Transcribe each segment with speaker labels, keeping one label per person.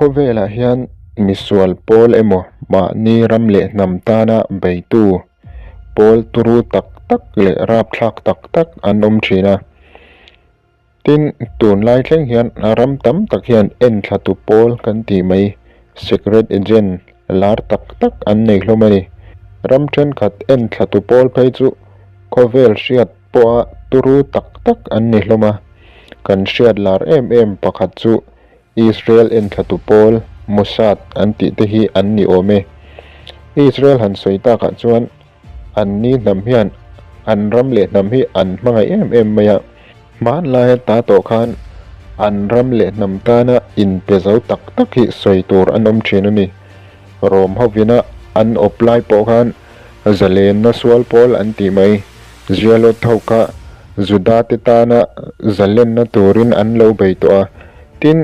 Speaker 1: Khawvelah hian misual pawl emaw mahni ram leh hnam tana beitu pawl turu tak tak leh rapthlak tak tak an awm thin a. Tin, tunlai thleng hian ram tam tak hian enthlatu pawl kan tih mai secret agent lar tak tak an nei hlawm a ni. Ram thenkhat enthlatu pawl phei chu khawvel hriat pawha turu tak tak an ni hlawm a. Kan hriat lar em em pakhat chu Israel enthlatu pawl Mossad an tih te hi an ni awm e. Israel han sawi takah chuan an ni hnam hian an ram leh hnam hi an hmangaih em em mai a. Hmanlaia ta tawh khan an ram leh hnam tana inpe zo tak tak hi sawi tur an awm thin a ni. Rom hovina an awp lai pawh khan zalenna sual pawl an tih mai. Zialawt ho kha Juda te tana zalenna turin an lo bei tawh a. Tin,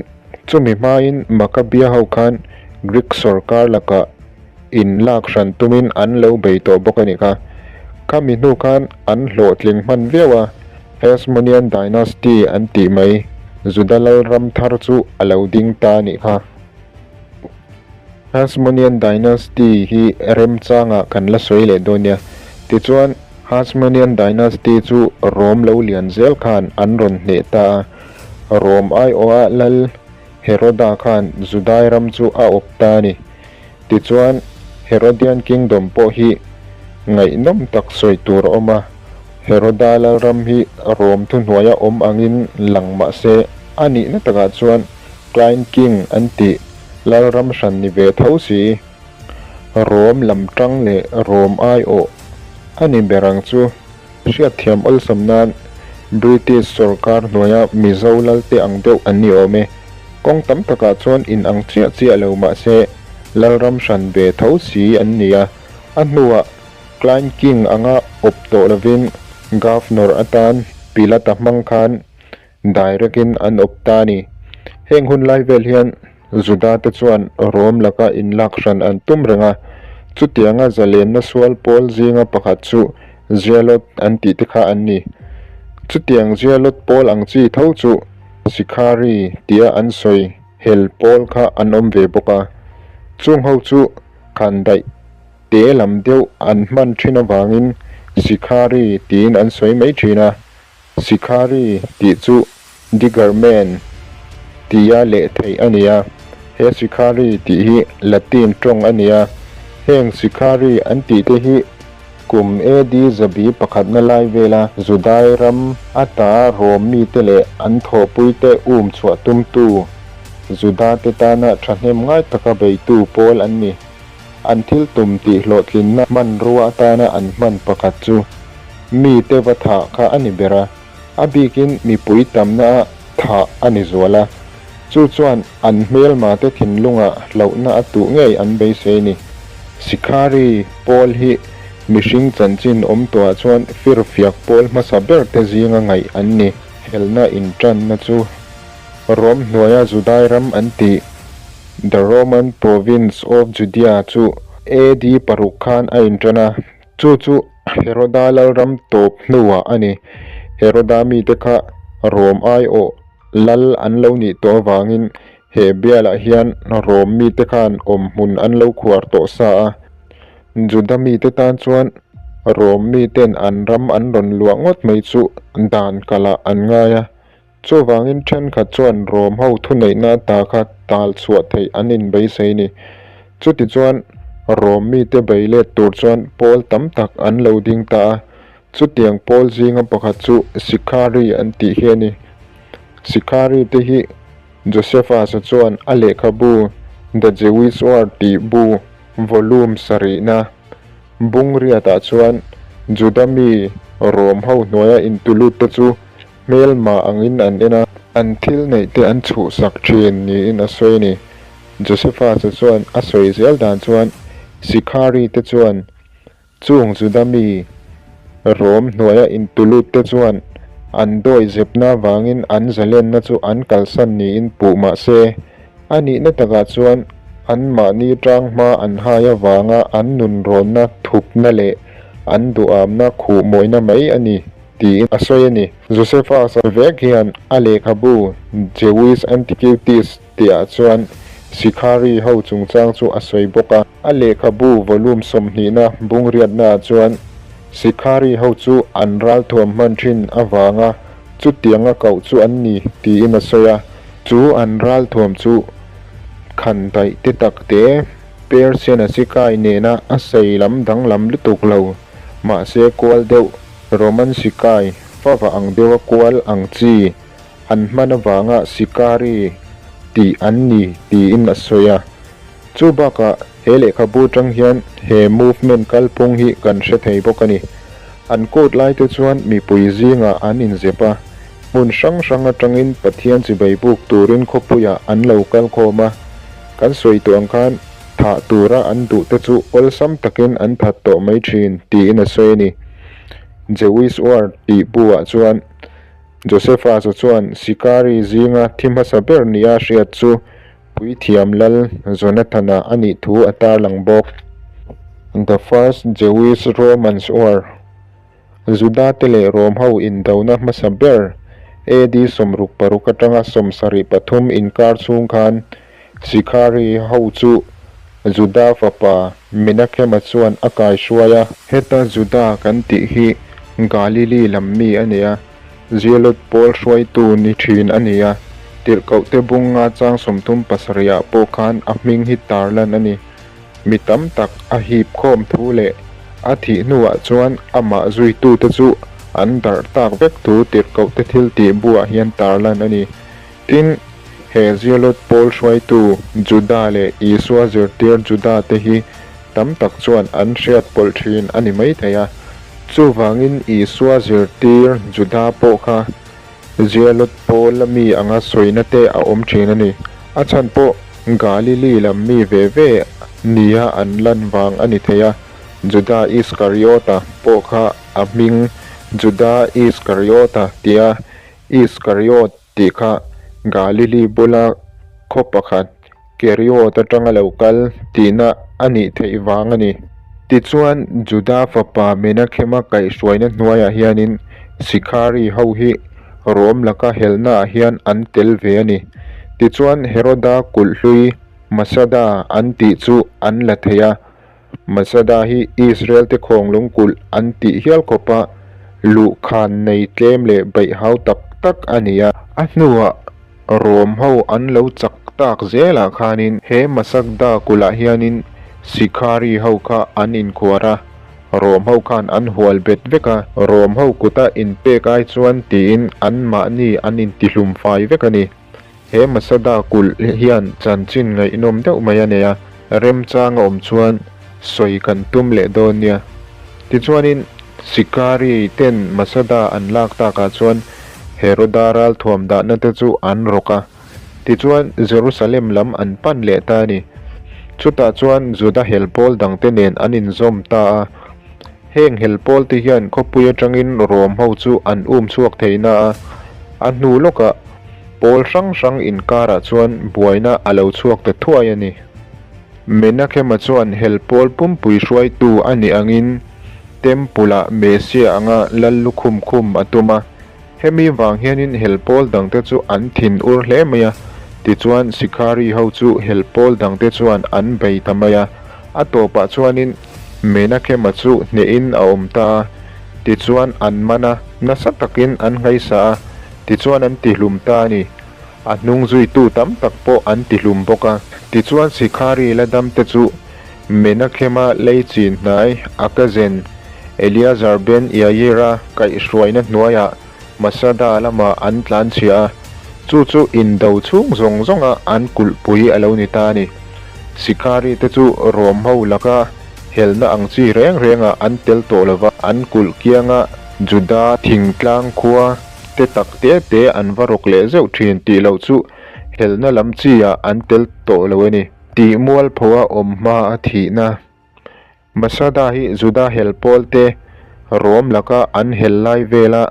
Speaker 1: chumi hmain Makkabia ho khan Greek sawrkar lakah in lak hran tumin an lo bei tawh bawk a nih kha. Khami hnu khan an hlawhtling hman viau a, Hasmonean Dynasty an tih mai Juda lalram thar chu a lo ding ta a nih kha. Hasmonean Dynasty hi remchangah kan la sawi leh dawn nia. Tichuan, Hasmonean Dynasty chu Rom lo lian zel khan an rawn hneh ta a. Rom aiawha lal Heroda khan Judai ram chu a awp ta a ni. Tichuan, Herodian Kingdom pawh hi ngaihnawm tak sawi tur a awm a. Heroda lalram hi Rom thuhnuaia awm angin lang mah se, a nihna takah chuan Client King an tih Lalram hran ni ve tho si. Rom lam tang leh Rom aiawh a ni ber ang chu. Hriatthiam awlsam nan British sawrkar hnuaia Mizo lalte ang deuh an ni awm e. Kawng tam takah chuan in ang chiah chiah lo mah se Lalram hran ve tho si an ni a. A hnuah Client King anga awp tawh lovin Governor atan Pilata hmang khan Direct in an awp ta a ni. Heng hun lai vel hian Juda te chuan Rom laka inlak hran an tum reng a, chutianga zalenna sual pawl zinga pakhat chu Zealot an tih te kha an ni. Chutiang Zealot pawl ang chi tho chu Sikhari tia an sawi hel pawl kha an awm ve bawk a, chung ho chu khandaih te lam deuh an hman thin avangin Sikhari tiin an sawi mai thin a. Sikhari tih chu Digger Man tia leh theih a ni a, he Sikhari tih hi Latin tawng a ni a, heng Sikhari an tih te hi kum AD zabi pakhatna lai vela Judai ram ata Rom mite leh an thawhpuite um chhuah tumtu Juda te tana thahnem ngai taka beitu pawl an ni. An thil tum tih hlawhtlinna hmanrua atana an hman pakhat chu mite va thah kha a ni ber a, a bikin mipui tamna a thah a ni zual a, chu chuan an hmelmate thinlungah hlauhna a tuh ngei an beisei ni. Sikhari pawl hi mihring chanchin awm tuah chuan firfiak pawl hmasa berte zinga ngaih an ni. Helna intanna chu Rom hnuaia Judai ram an tih. The Roman Province of Judea chu AD paruk khan a inṭan a, chu chu Heroda lalram tawp hnuah a ni. Heroda mite kha Rom aiawh lal an lo nih tawh avangin he bialah hian Rom mite khan awmhmun an lo khuar tawh sa a. Juda mite tan chuan Rom miten an ram an rawn luah ngawt mai chu dan kalh ah an ngai a. Chuvangin thenkhat chuan Rom ho thuneihna ata kha tal chhuah theih an inbeisei ni. Chutichuan Rom mite bei let tur chuan pawl tam tak an lo ding ta a, chutiang pawl zinga pakhat chu Sikhari an tih hi a ni. Sikhari te hi Josephus-a chuan a lehkhabu The Jewish War tih bu volume sarihna bung riatah chuan Juda mi Rom ho hnuaia intulut te chu Hmelma angin an en a. An thil neih te an chhuhsak thin niin a sawi a ni. Josephus-a chuan a sawi zel dan chuan Sikhari te chuan chung Juda mi Rom hnuaia intulut te chuan an dawi zepna vangin an zalenna chu an kalsan niin puh mah se, a nihna takah chuan anmahni tang hma an hai avanga an nunrawnna thupna leh an duhamna khuhmawina mai a ni. Tiin a sawi a ni. Josephus-a vek hian a lehkhabu Jewish Antiquities tihah chuan Sikhari ho chungchang chu a sawi bawk a. A lehkhabu volume sawmhnihna bungriatnaah chuan Sikhari ho chu an ralthuam hman thin avanga chutianga koh chu an ni tiin a sawi a. Chu an ralthuam chu khan daih te tak te Persian a sikai nena a sei lam danglam lutuk lo, mahse kual deuh Roman sikai fava ang deuha kual ang chi an hman avanga Sikari tih an ni tiin a sawi a. Chu bakah he lehkhabu atang hian he movement kalphung hi kan hre thei bawk a ni. An court lai te chuan mipui zingah an inzep a, hmun hrang hrang atangin Pathian chibai buk turin khawpuiah an lo kal khawm a. Kan sawi tawh ang khan thah tura an duh te chu awlsam takin an that tawh mai thin tiin a sawi a ni. Jewish War tih buah chuan Josephus-a chuan Sikari zinga thi hmasa ber nia hriat chu Puithiam Lal Jonathana a nih thu a tarlang bawk. The First Jewish Romans War, Juda-te leh Rom ho indona hmasa ber AD 66 atanga 73 inkar chhung khan Sikhari ho chu Juda fapa Menakhema chuan a kaihruai a. Heta Juda kan tih hi Galili lam mi a ni a, Zealot pawl hruaitu ni thin a ni a, tirhkohte bunga chang 37 ah pawh khan a hming hi tarlan a ni. Mi tam tak a hip khawm thu leh a thih hnuah chuan amah zuitute chu an darh tak vek thu tirhkohte thil tih buah hian tarlan a ni. Tin, he Zealot pawl hruaitu Juda leh Isua zirtir Juda te hi tam tak chuan an hriat pawlh thin a ni maithei a. Chuvangin Isua zirtir Juda pawh kha Zealot pawl a mi anga sawina te a awm thin a ni. A chhan pawh Galili lam mi ve ve nia an lan vang a ni thei a. Juda Iskariota pawh kha a hming Juda Iskariota tia Iskariot tih kha Galili bula khaw pakhat Keriot atanga lo kal tihna a nih theih vang a ni. Tichuan, Juda fapa Menakhema kaihhruaina hnuaiah hianin Sikhari ho hi Rom laka helnaah hian an tel ve a ni. Tichuan, Heroda kulh hlui Masada an tih chu an la thei a. Masada hi Israel-te khawnglung kulh an tih hial khawpa luhkhan nei tlem leh beihhau tak tak a ni a. A hnuah Rom ho an lo chak tak zelah khanin he Masakda kulhah hianin Sikhari ho kha an inkhuar a, Rom ho khan an hual bet vek a, Rom ho kuta inpek ai chuan tiin anmahni an intihlum fai vek a ni. He Masada kulh hian chanchin ngaihnawm deuh mai a nei a, remchang a awm chuan sawi kan tum leh dawn nia. Tichuanin Sikari ten Masada an lak takah chuan Heroda ralthuam dahna te chu an rawk a, tichuan Jerusalem lam an pan leh ta a ni. Chutah chuan Juda hel pawl dangte nen an inzawm ta a. Heng hel pawl te hian khawpui atangin Rom ho chu an um chhuak thei na a, a hnu lawkah Pawl hrang hrang inkarah chuan buaina a lo chhuak ta thuai a ni. Menakhema chuan hel pawl pumpui hruaitu a nih angin Temple-ah Messiah anga lal lukhum khum a tum a. Hemi vang hianin hel pawl dangte chu an thin ur hle mai a, tichuan Sikhari ho chu hel pawl dangte chuan an bei ta mai a. A tawpah chuanin Menakhema chu hnehin a awm ta a, tichuan an man a, nasa takin an nghaisa a. Tichuan an tihlum ta a ni. A hnung zuitu tam tak pawh an tihlum bawk a. Tichuan Sikhari la damte chu Menakhema lei chin hnai Akazen, Eleazar ben Iair-a kaihhruaina hnuaiah Masada lamah an tlanchhia a, chu chu indo chhung zawng zawnga an kulhpui a lo ni ta a ni. Sikhari te chu Rom ho laka helna ang chi reng rengah an tel tawh lova, an kulh kianga Juda thingtlang khua te tak te te an va rawk leh zeuh thin tih loh chu helna lam chi ah an tel tawh lo a ni. Tih mualpho a awm hma a thihna. Masada hi Juda hel pawl te Rom laka an hel lai vela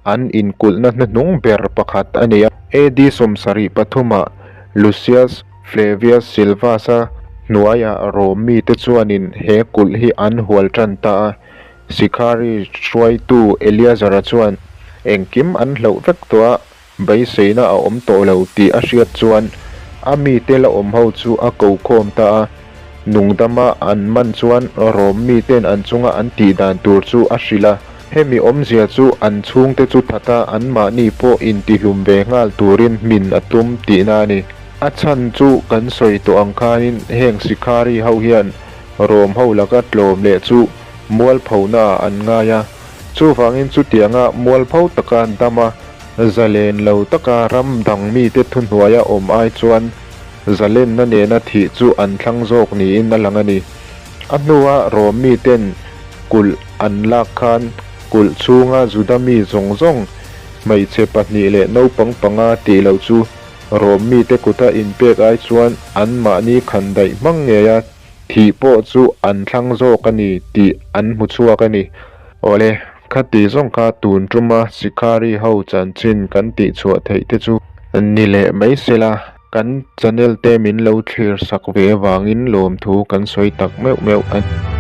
Speaker 1: an inkulhna hnuhnung ber pakhat a ni a. AD 73 ah Lucius Flavius Silvas-a hnuaiah Rom mite chuanin he kulh hi an hual tan ta a. Sikhari hruaitu Eleazara chuan engkim an hloh vek tawh a, beiseina a awm tawh lo tih a hriat chuan A mite la awm ho chu a ko khawm ta a, nungdama an man chuan Rom miten an chunga an tih dan tur chu a hrilh a. Hemi awmzia chu an chhungte chu that a, anmahni pawh intihlum ve nghal turin hmin a tum tihna a ni. A chhan chu kan sawi tawh ang khanin heng Sikhari ho hian Rom ho laka tlawm leh chu mualphona ah an ngai a, chuvangin chutianga mualpho taka dam a, zalen lo taka ram dang mite thuhnuaia awm ai chuan zalenna nena thih chu an thlang zawk niin a lang a ni. A hnua Rom miten kulh an lak khan kulh chhunga Juda mi zawng zawng hmeichhe pahnih leh naupang panga tih loh chu Rom mite kuta inpek ai chuan anmahni khandaih hmang ngeia Thih pawh chu an thlang zawk a ni tih an hmu chhuak a ni. Awle, khati zawng kha tun tuma Sikhari ho chanchin kan tih chhuah theih te chu ni leh mai sela, kan channel te min lo thlir sak ve avangin lawmthu kan sawi tak meuh meuh a ni.